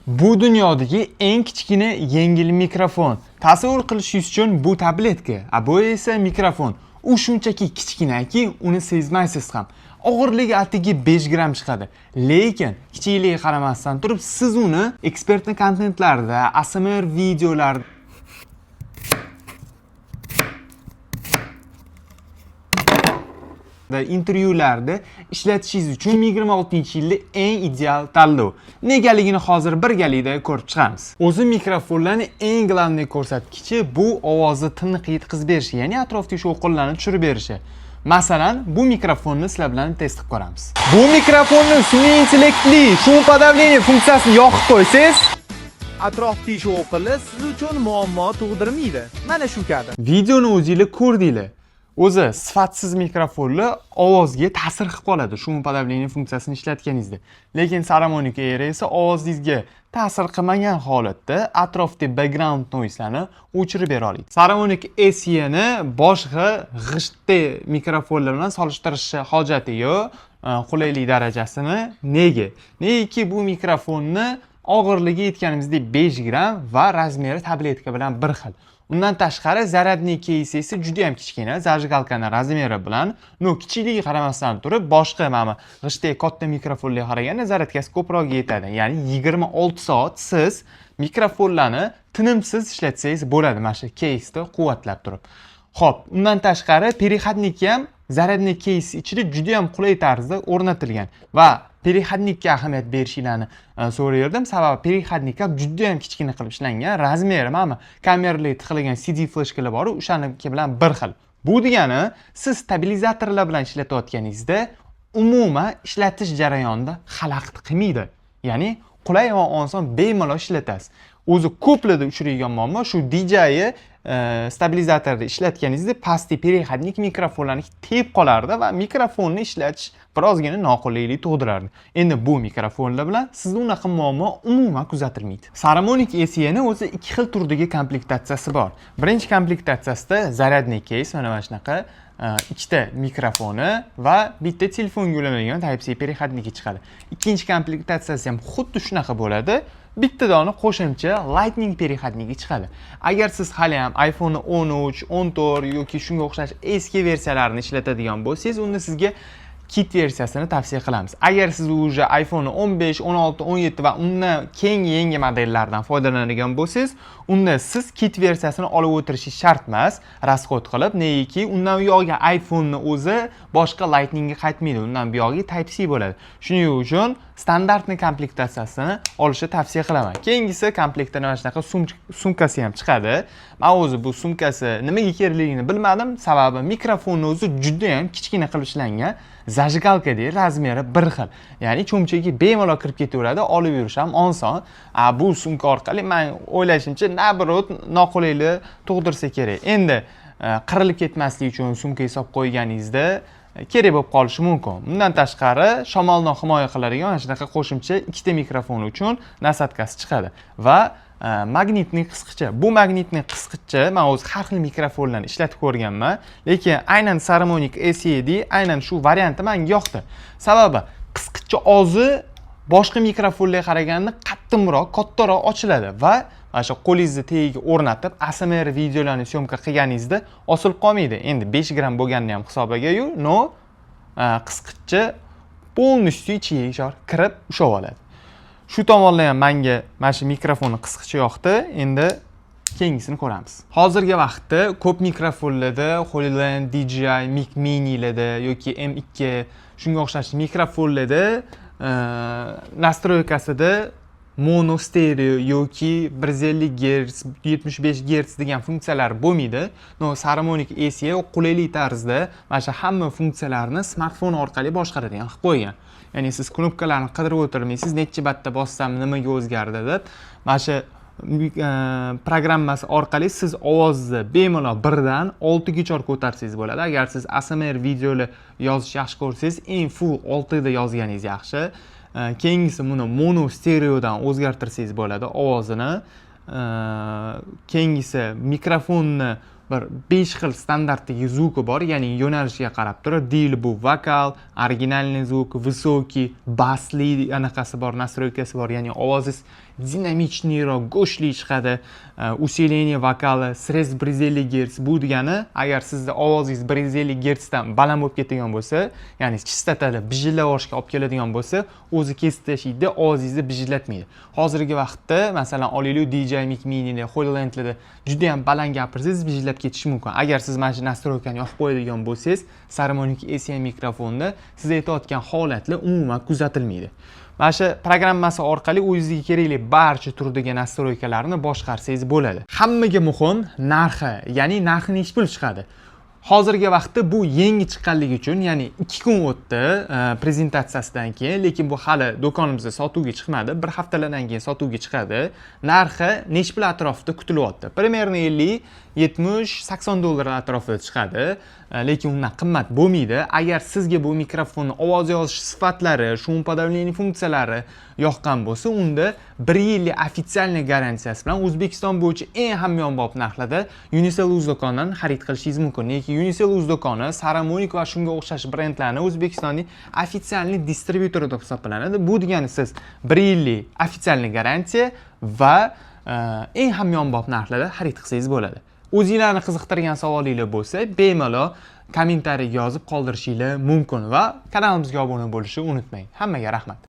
Bu dunyodagi eng kichkina yengil mikrofon. Tasavvur qilishingiz uchun, bu tabletka, a bu esa mikrofon. U shunchaki kichkinaki, uni sezmaysiz ham. Og'irligi atigi 5 gramm chiqadi. Lekin kichikligiga qaramasdan turib, siz uni экспертный kontentlarda, ASMR videolarda intervyularda ishlatishingiz uchun 2026-yilda eng ideal tanlov. Negaligini hozir birgalikda ko'rib chiqamiz. O'zi mikrofonlarning eng главный ko'rsatkichi bu ovozni tiniq yetkazib berishi, ya'ni atrofdagi shovqinlarni tushirib berishi. Masalan, bu mikrofonni sizlar bilan test qilib ko'ramiz. Bu mikrofonni sun'iy intellektli шумоподавление funksiyasini yoqib qo'ysangiz, atrofdagi shovqinlar siz uchun muammo tug'dirmaydi. Mana shu kadr. Videoni o'zinglar ko'rdinglar. O'zi sifatsiz mikrofonlar ovozga ta'sir qilib qoladi шумоподавление funksiyasini ishlatganingizda. Lekin Saramonic Air esa ovozingizga ta'sir qilmagan holatda atrofdagi background noise'larni o'chirib bera oladi. Saramonic SE ni boshqa g'ishtli mikrofonlar bilan solishtirishni hojati yo'q. Qulaylik darajasini nega? Negaki bu mikrofonni og'irligi, aytganimizdek, 5 gramm va размер i tabletka bilan bir xil. Undan tashqari, зарядный кейс esa juda ham kichkina, зажигалка ni размер i bilan, но kichikligiga qaramasdan turib, boshqa mana g'ishtdagi katta mikrofonlarga qaraganda zaryadkasi ko'proq yetadi. Ya'ni 26 soat siz mikrofonlarni tinimsiz ishlatsangiz bo'ladi mana shu keysda quvvatlab turib. Xo'p, undan tashqari, переходник ham зарядный кейс ichida juda ham qulay tarzda o'rnatilgan va переходник ka ahamiyat berishinglarni so'rayverdim. Sababi переходник ham juda ham kichkina qilib ishlangan. Размер i mana kameralarga tiqilgan CD fleshkalar bor, o'shaniki bilan bir xil. Bu degani, siz stabilizatorlar bilan ishlatayotganingizda umuman ishlatish jarayonida xalaqit qilmaydi. Ya'ni qulay va oson, bemalol ishlatasiz. O'zi ko'plarda uchraydigan muammo shu, DJI stabilizatorni ishlatganingizda pastki переходник mikrofonlarni tepib qolardi va mikrofonni ishlatish birozgina noqulaylik tug'dirardi. Endi bu mikrofonlar bilan sizda unaqa muammo umuman kuzatilmaydi. Saramonic SE'ni o'zi ikki xil turdagi komplektatsiyasi bor. Birinchi komplektatsiyasida зарядный кейс, mana shunaqa ikkita mikrofoni va bitta telefonga ulanadigan Type C переходник i chiqadi. Ikkinchi komplektatsiyasi ham xuddi shunaqa bo'ladi. Bitta dona qo'shimcha Lightning переходник i chiqadi. Agar siz hali ham iPhone 13, 14 yoki shunga o'xshash eski versiyalarini ishlatadigan bo'lsangiz, unda sizga kit versiyasini tavsiya qilamiz. Agar siz уже iPhone 15, 16, 17 va undan keyingi yangi modellardan foydalanadigan bo'lsangiz, unda siz kit versiyasini olib o'tirishingiz shart emas, расход qilib, negaki undan buyog'iga iPhone'ni o'zi boshqa Lightningga qaytmaydi, undan buyog'iga Type-C bo'ladi. Shuning uchun стандартный komplektatsiyasini olishni tavsiya qilaman. Keyingisi, komplektda mana shunaqa sumkasi ham chiqadi. Men o'zi bu sumkasi nimaga kerakligini bilmadim, sababi mikrofonni o'zi juda ham kichkina qilib ishlangan. Зажигалка dek размер i bir xil. Ya'ni cho'nchagiga bemalol kirib ketaveradi, olib yurish ham oson. A bu sumka orqali, men o'ylashimcha, наоборот noqulaylik tug'dirsa kerak. Endi qirilib ketmasligi uchun sumkaga solib qo'yganingizda kerak bo'lib qolishi mumkin. Bundan tashqari, shamoldan himoya qiladigan mana shunaqa qo'shimcha ikkita mikrofon uchun насадка si chiqadi va magnitniy qisqicha. Bu magnitniy qisqicha, men o'zi har xil mikrofonlarni ishlatib ko'rganman, lekin aynan Saramonic SED, aynan shu varianti menga yoqdi. Sababi qisqicha ozi boshqa mikrofonlarga qaraganda qattiqroq, kattaroq ochiladi va mana shu qo'lingizni tagiga o'rnatib ASMR videolarni съёмка qilganingizda osilib qolmaydi. Endi 5 gramm bo'lganini ham hisobiga-yu, но qisqicha полностью ichiga kirib ushlab oladi. Shu tomondan ham menga mana shu mikrofonni qisqicha yoqdi. Endi keyingisini ko'ramiz. Hozirgi vaqtda ko'p mikrofonlarda, Hollyland, DJI Mic Mini'larda yoki M2, shunga o'xshash mikrofonlarda настройка sida mono, stereo yoki 150 Гц, 75 Гц degan funksiyalar bo'lmaydi. Но Saramonic SE qulaylik tarzda mana shu hamma funksiyalarni smartfon orqali boshqaradigan qilib qo'ygan. Ya'ni siz knopkalarni qidirib o'tirmaysiz, necha marta bossam nimaga o'zgardi deb. Mana shu programmasi orqali siz ovozni bemalol birdan oltigacha ko'tarsangiz bo'ladi. Agar siz ASMR videolar yozish yaxshi ko'rsangiz, eng full oltida yozganingiz yaxshi. Keyingisi, buni mono, stereodan o'zgartirsangiz bo'ladi ovozini. Keyingisi, mikrofonni bir 5 xil standartdagi звук i bor, ya'ni yo'nalishiga qarab turib, deyli, bu vokal, оригинальный звук, высокий, basli anaqasi bor, настройка si bor, ya'ni ovozingiz Динамичный roq, go'shtli chiqadi. Усиление вокала, срез 150 Гц. Bu degani, agar sizni ovozingiz 150 Гц dan baland bo'lib ketadigan bo'lsa, ya'ni chastotali bijillab yuborishga olib keladigan bo'lsa, o'zi kesib tashlaydi, ovozingizni bijillatmaydi. Hozirgi vaqtda, masalan, olaylik, DJI Mic Mini'da, Hollylandlarda juda ham baland gapirsangiz, bijillab ketishi mumkin. Agar siz mana shu настройка ni yoqib qo'yadigan bo'lsangiz, Saramonic A7 mikrofonda siz aytayotgan holatlar umuman kuzatilmaydi. Mana shu programmasi orqali o'zingizga kerakli barcha turdagi настройка larni boshqarsangiz bo'ladi. Hammaga muhim narxi, ya'ni narxi nechi pul chiqadi? Hozirgi vaqtda bu yangi chiqqanligi uchun, ya'ni 2 kun o'tdi prezentatsiyasidan keyin, lekin bu hali do'konimizda sotuvga chiqmadi. Bir haftalardan keyin sotuvga chiqadi. Narxi nechi pul atrofida kutilyapti? Примерно 50, 70, 80 dollar atrofida chiqadi. Lekin undan qimmat bo'lmaydi. Agar sizga bu mikrofonni ovoz yozish sifatlari, шумоподавление funksiyalari yoqqan bo'lsa, unda 1 yillik официальный garantiyasi bilan O'zbekiston bo'yicha eng hamyonbop narxlarda Unicell Uz do'konidan xarid qilishingiz mumkin. Lekin Unicell Uz do'koni Saramonic va shunga o'xshash brendlarni O'zbekistonning официальный distribyutori deb hisoblanadi. Bu degani siz 1 yillik официальный garantiya va eng hamyonbop narxlarda xarid qilsangiz bo'ladi. O'zinglarni qiziqtirgan savolinglar bo'lsa, bemalol kommentariyaga yozib qoldirishinglar mumkin va kanalimizga obuna bo'lishni unutmang. Hammaga rahmat.